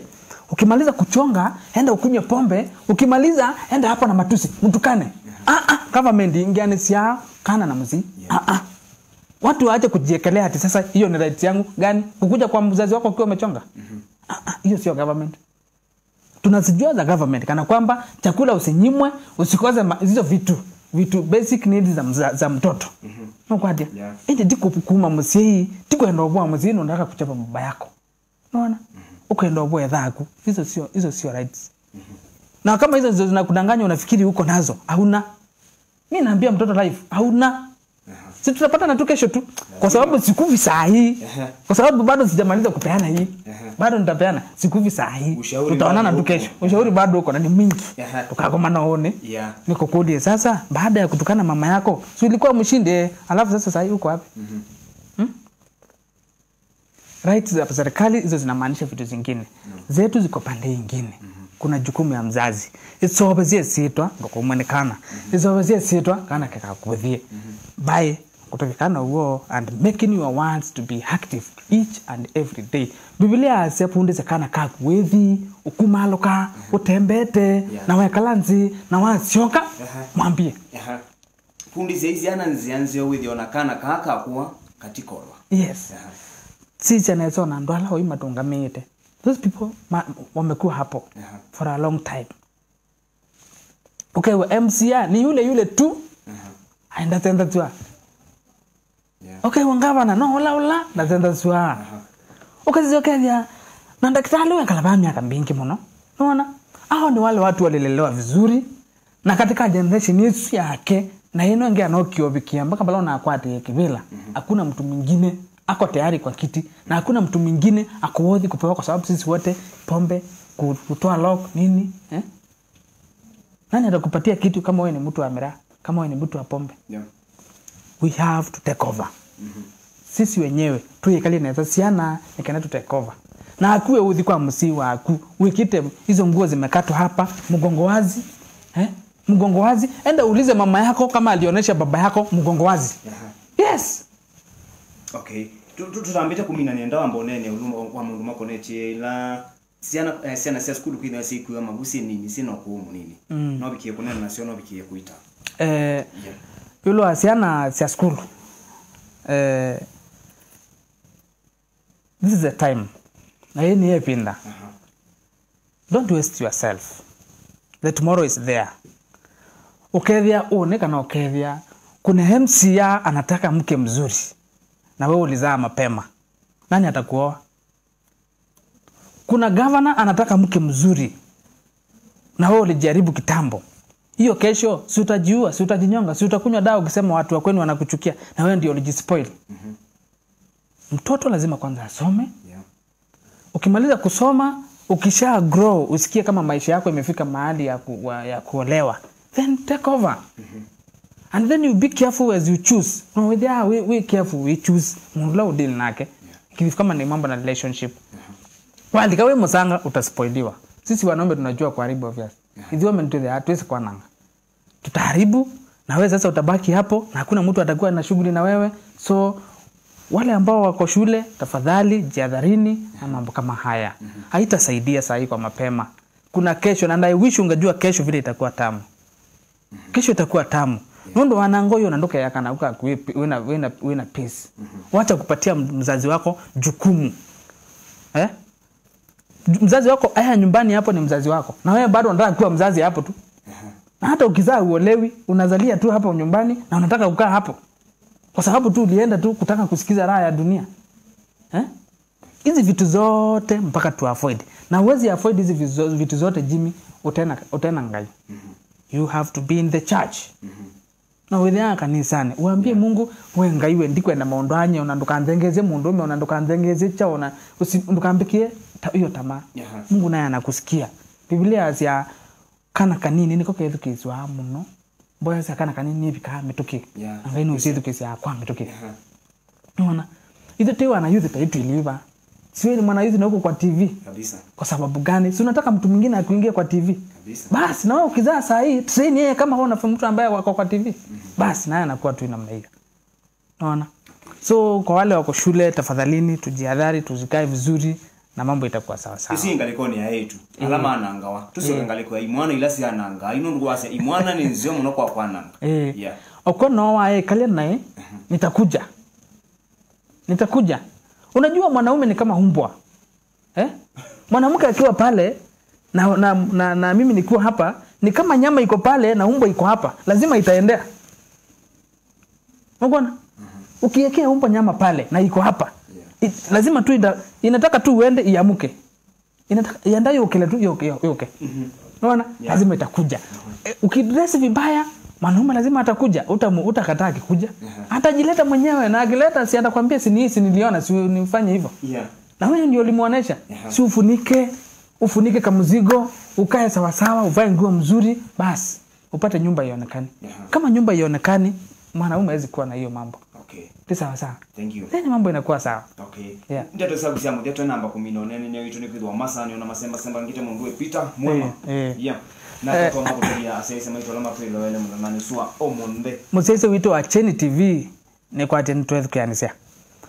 Ukimaliza kuchonga, enda ukunywe pombe. Ukimaliza, enda hapo na matusi. Mtukane. Aha. Ah ah. Government ingiani sia kana na musi. Yeah. Ah ah. Watu waache kujiekelea ati sasa hiyo ni right yangu gani? Kukuja kwa mzazi wako ukiwa umechonga? Mhm. Ah, ah, hiyo sio government. Tunazijua za government kana kwamba chakula usinyimwe, usikose ma- hizo vitu, vitu basic needs za, mza, za mtoto. Mhm. Nokwatia? Yeah. Ende ti ku- kuuma mũsyai, ti kwenda ũvũa mũsyai nũndaka kuchapa baba yako. Unaona? Mhm. Ukwenda ũvũe thaku. Hizo sio, hizo sio rights. Mhm. Na kama hizo ndio zinakudanganya, unafikiri uko nazo, hauna. Mi naambia mtoto life, hauna. Si tutapatana tu kesho tu, kwa sababu sikufi saa hii, kwa sababu bado sijamaliza kupeana hii. Bado nitapeana, sikufi saa hii. Ushauri tutaonana bado tu uko. Kesho. Ushauri bado uko na ni mwingi. Tukakomana uone. Yeah. Nikukuulie sasa, baada ya kutukana mama yako, si ulikuwa mshindi, eh? Alafu sasa saa hii uko wapi? Hmm? Rights za serikali hizo zinamaanisha vitu zingine. Zetu ziko pande ingine. Kuna jukumu ya mzazi. Ĩsovesie syĩtwa, ndũkũmwenekana. Ĩsovesie syĩtwa, kana kekakuthie. By kũtũvikana ũw'o and making your words to be active each and every day. Biblia yasya, vundĩsya kana kaku wĩthi, ũkumalũka, ũtembete, na wekala nzĩ, na wasyoka, mwambie. Fundisya ii syana nzĩa nzeo wĩthĩe ona kana kaa kakũa katikolwa. Yes. Aha. Sisya nesa ona andũ ala oyu matũngamĩĩte. Those people ma, wamekuwa hapo for a long time. Ũkew'a M C A ni yule yule tu. Aha. Aenda tenda tua. Yeah. Ũkew'a ngavana no ũla ũla na tenda tua. Aha. Ũkasisya ũkethĩa na ndakĩtalĩ wekala vaa myaka mbingĩ mũno. Nĩwona? Hao ni wale watu walilelewa vizuri. Na katika generation ĩsu yake, na ĩno ĩngĩ anokie ũvikĩa mpaka vala ũnakwatĩe kĩvĩla. Hakuna mtu mwingine ako tayari kwa kiti, na hakuna mtu mwingine ako worthy kupewa, kwa sababu sisi wote pombe, ku-, kutoa lock, nini, eh? Nani atakupatia kitu kama wewe ni mtu wa miraa, kama wewe ni mtu wa pombe? Yeah. We have to take over. Sisi wenyewe tuikalie nesa syana, nĩ kana tu take over. Na akuwe uthi kwa msii waku, wikite hizo nguo zimekatwa hapa, mgongo wazi, eh? Mgongo wazi, enda uulize mama yako kama alionyesha baba yako mgongo wazi. Aha. Yes. Okay. Tu- tu- tutambĩte kumina nenda wa mbonene wa maũndũ makonetye ila syana, eh, syana sya sukulu kwĩthĩwa syĩkuĩwa mavu syĩ nini, syĩ na ũkũũ mũnini. Mm. No vikie kũneena nasyo, no vikie kũita. Eh, yeah. Ĩũlũ wa syana sya sukulu, eh, this is the time. Na hii ni ĩvinda. Aha. Don't waste yourself. The tomorrow is there. Ũkethĩa ũne kana ũkethĩa kuna M C A anataka mke mzuri, na wewe ulizaa mapema. Nani atakuoa? Kuna gavana anataka mke mzuri, na wewe ulijaribu kitambo. Hiyo kesho, si utajiua, si utajinyonga, si utakunywa dawa ukisema watu wa kwenu wanakuchukia, na wewe ndio ulijispoil. Mhm. Mtoto lazima kwanza asome. Yeah. Ukimaliza kusoma, ukisha grow, usikie kama maisha yako imefika mahali ya ku-, wa-, ya kuolewa, then take over. Mhm. And then you be careful as you choose. No, with, yeah, we, we careful, we choose. Mũndũ ũla ũdeal nake. Yeah. Kĩlĩfu kama ni mambo na relationship. Aha. Walika we mũsanga, utaspoiliwa. Sisi wanaume tunajua kuharibu, obvious. Aha. Ithuĩ women tu, hatuwezi kwananga. Tutaharibu, na wewe sasa utabaki hapo, na hakuna mtu atakuwa na shughuli na wewe. So, wale ambao wako shule, tafadhali, jihadharini na mambo kama haya. Mhm. Haitasaidia saa hii kwa mapema. Kuna kesho, na I wish ungejua kesho vile itakuwa tamu. Kesho itakuwa tamu. Yeah. Nũndũ wananga ũyũ na ndũkeyaka na ũkaku wĩ, wĩna, wĩna, wĩna peace. Mhm. Wacha kupatia mzazi wako jukumu. Eh? Mzazi wako aya nyumbani hapo ni mzazi wako. Na wewe bado unataka kuwa mzazi hapo tu. Aha. Na hata ukizaa uolewi, unazalia tu hapo nyumbani na unataka kukaa hapo. Kwa sababu tu ulienda tu kutaka kusikiza raha ya dunia. Eh? Hizi vitu zote mpaka tu avoid. Na huwezi avoid hizi vizo-, vitu zote, Jimmy, ũte na, ũte na Ngai. Mhm. You have to be in the church. Mhm. Na wĩthĩaa kanisanĩ, ũambie Mungu, "We Ngai we, ndikwenda maũndũ aa nye, ona ndũkanthengeesye mũndũũme, ona ndũkanthengeesye kyaũ, ona ũsi-, ndũkambĩkĩe ta-, hiyo tamaa." Aha. Mungu naye anakusikia. Biblia yasya, "Kana kanini nĩko kethukĩĩswaa mũno." Mboya sya kana kanini nĩvikaa mĩtũkĩ. Yeah. Na Ngai nũsyĩthukĩĩsyaa kwa mĩtũkĩ. Aha. Nĩwona? Ithu twĩ wana youth taitwĩliva. Siwe ni mwana youth na uko kwa T V. Kabisa. Kwa sababu gani? Si unataka mtu mwingine akuingie kwa T V? Kabisa. Basi, na wewe ukizaa saa hii, train yeye kama wewe unafanya mtu ambaye wako kwa T V. Mhm. Basi, naye anakuwa tu namna hiyo. Unaona? So, kwa wale wako shule, tafadhalini, tujihadhari, tuzikae vizuri, na mambo itakuwa sawa sawa. Isi ngalĩkonĩ ya eĩtu, ala manangawa. Tũsyoke ngalĩko ya imwana ila syanangaa. Ino ndugu wasya, imwana nĩ nzeo mũno kwa kwananga. Eh. Yeah. Okwa no wae kale nae, nitakuja. Nitakuja. Unajua mwanaume ni kama umbwa. Eh? Mwanamke akiwa pale na, na, na, na mimi nikiwa hapa, ni kama nyama iko pale na umbwa iko hapa. Lazima itaendea. Unaona? Ukiwekea umbwa nyama pale na iko hapa, it, lazima tu ita-, inataka tu uende iamuke. Inataka, ienda yũkĩle tu, yũke, yũke. Mhm. Unaona? Yeah. Lazima itakuja. Eh, ukidress vibaya, mwanaume lazima atakuja. Utamu-, utakataa akikuja. Aha. Atajileta mwenyewe, na akileta, si atakwambia, "Si ni hii, si niliona, si nifanye hivyo." Yeah. Na wewe ndio ulimuonesha. Aha. Si ufunike, ufunike kamzigo, ukae sawasawa, uvae nguo mzuri, basi upate nyumba ionekane. Aha. Kama nyumba ionekani, mwanaume hawezi kuwa na hiyo mambo. Okay. Ti sawa sawa. Thank you. Then mambo inakuwa sawa. Okay. Yeah. Ndeto syaku sya mũthya twe namba kũmina ũneenany'a witũ nĩ kwĩthĩwa masaa nĩ ona masembasemba ngite mũndũ wĩ Peter Mwema. Eh, eh. Yeah. Na eh, tũtonga kũtũlia asyaĩĩsya maitũ ala matwĩloele mũthenyanĩ sua ũmũnthĩ. Mũsyaĩĩsya witũ wa Kyeni T V, nĩkwatya nĩtwethukĩanĩsya.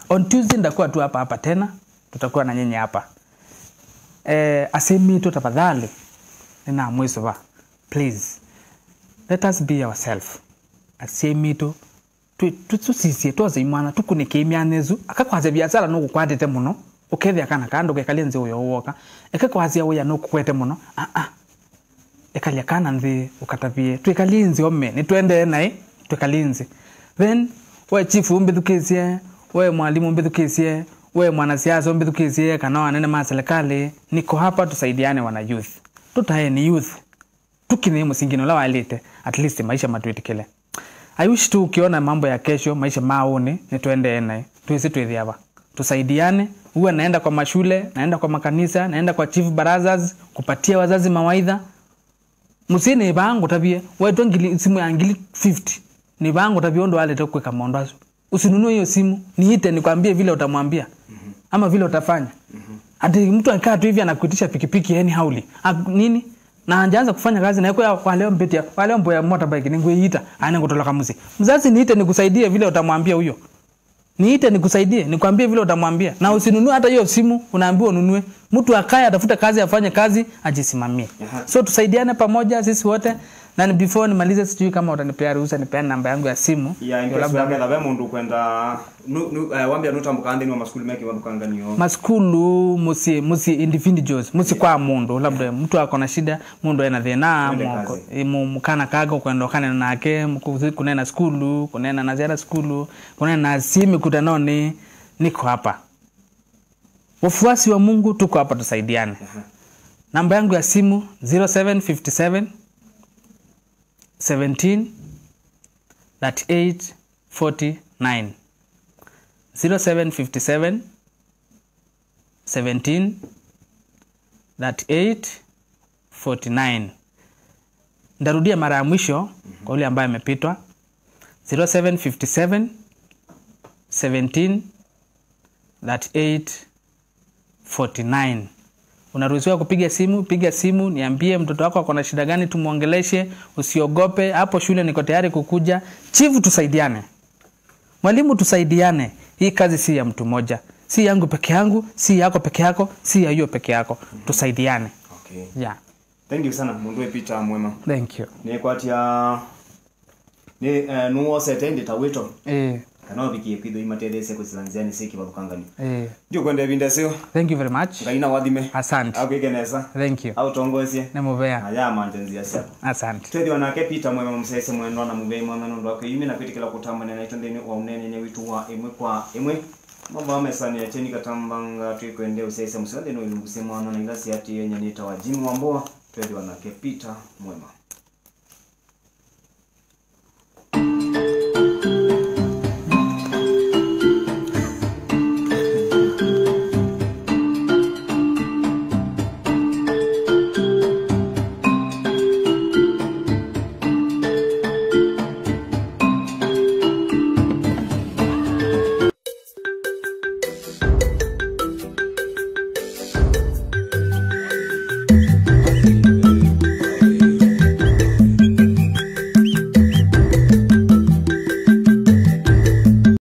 On Tuesday ndakuwa tu hapa hapa tena, tutakuwa na nyinyi hapa. Eh, asyai maitũ tafadhali, nĩnamwĩsũva. Please, let us be ourselves. Asyai maitũ, tũ-, tũ-, tũsisye, twosa imwana, tũkunĩkĩe myanya ĩsu. Aka kwasya viasala nũkũkwatĩte mũno, ũkethĩa kana kaa ndũkekalie nzĩ ũyo woka. Eka kwasya wĩa nũkũkwete mũno, aa. Ĩkalya kana nthĩ, ũkatavye. Twĩkalie nzĩ ome, nĩtwendee naĩ, twĩkalie nzĩ. Then, we chief ũmbĩthukĩĩsye, we mwalimu ũmbĩthukĩĩsye, we mwanasiasa ũmbĩthukĩĩsye, kana anene ma serikali, niko hapa tusaidiane wana youth. Tũtaeni youth. Tũkinyĩe mũsinginĩ ũla waĩlĩte, at least maisha matwĩtĩkĩle. I wish tu ũkĩona mambo ya kesho, maisha ma ũnĩ, nĩtwendee naĩ. Twĩsĩ twĩthĩa va. Tusaidiane. Huwa naenda kwa mashule, naenda kwa makanisa, naenda kwa chief barazas, kupatia wazazi mawaidha. Mũsyĩ nĩ vaa ngũtavie, waitwa ngili, simu ya ngili fifty. Nĩ vaa ngũtavie ũndũ walete kwĩka maũndũ asu. Usinunue hiyo simu, niite nikwambie vile utamwambia. Mhm. Ama vile utafanya. Mhm. Ati mtu akaa tu hivi anakuitisha pikipiki anyhowly. A, nini? Na anjaanza kufanya kazi na yako ya, "Wa leo mbetia, wa leo mboya motorbike, ningwĩita, ane ngũtoloka mũsyĩ." Mzazi, niite nikusaidie vile utamwambia huyo. Niite nikusaidie, nikwambie vile utamwambia. Na usinunue hata hiyo simu unaambiwa ununue. Mtu akaye atafute kazi, afanye kazi, ajisimamie. Aha. So tusaidiane pamoja sisi wote. Na ni before nimalize, sijui kama utanipea ruhusa nipeane namba yangu ya simu. Ya, in case labda waketha ve mũndũ kwenda, nu, nu, eh, wambia nũtambũkaa nthĩnĩ wa masukulu me kĩvathũkanganio. Masukulu, mũsyĩ, mũsyĩ individuals, mũsyĩ kwa mũndũ, labda mtu ako na shida, mũndũ ena thĩna, ĩ, mũ-, mũkana kako kwenda ũkanena nake, mũku-, kũneena sukulu, kũneena na syana sukulu, kũneena na syĩ mĩkutanonĩ, niko hapa. Wafuasi wa Mungu, tuko hapa tusaidiane. Aha. Namba yangu ya simu, zero seven fifty seven, seventeen, thirty eight, forty nine. Zero seven fifty seven, seventeen, thirty eight, forty nine. Ndarudia mara ya mwisho kwa yule ambaye amepitwa. Zero seven fifty seven, seventeen, thirty eight, forty nine. Unaruhusiwa kupiga simu, piga simu, niambie mtoto wako ako na shida gani, tumuongeleshe, usiogope. Hapo shule niko tayari kukuja. Chief, tusaidiane. Mwalimu, tusaidiane. Hii kazi si ya mtu mmoja. Si yangu peke yangu, si yako peke yako, si ya hiyo peke yako. Tusaidiane. Okay. Yeah. Thank you sana, mũndũ wĩ Peter Mwema. Thank you. Nĩkwatya, nĩ, eh, nũwosete ĩndĩ ta wĩto? Eh. Kana ũvikie kwĩthwa imatetheesya kũsila nzĩanĩ syĩ kĩvathũkanganyo? Eh. Ndiũkwenda ĩvinda ĩseo. Thank you very much. Ngai na wathime. Asante. Akwĩke nesa. Thank you. Aũtongoesye. Nĩ mũvea. Aya amante nzĩa syaku. Asante. Twĩthĩwa nake Peter Mwema, mũsyaĩĩsya mwendwa na mũvei mwanya nũndũ wa kwĩyumya na kwĩtĩkĩla kũtambania naitũ nthĩnĩ wa ũneenany'a witũ wa ĩmwe kwa ĩmwe. Mavaa mesanĩ ya Kyeni Katambanga, twĩkwendea ũsyaĩĩsya mũseo nthĩnĩ wa ilungu syĩ mwanya na ila siatĩĩe. Nyie nĩtawa Jimmy Wambua, twĩthĩwa nake Peter Mwema.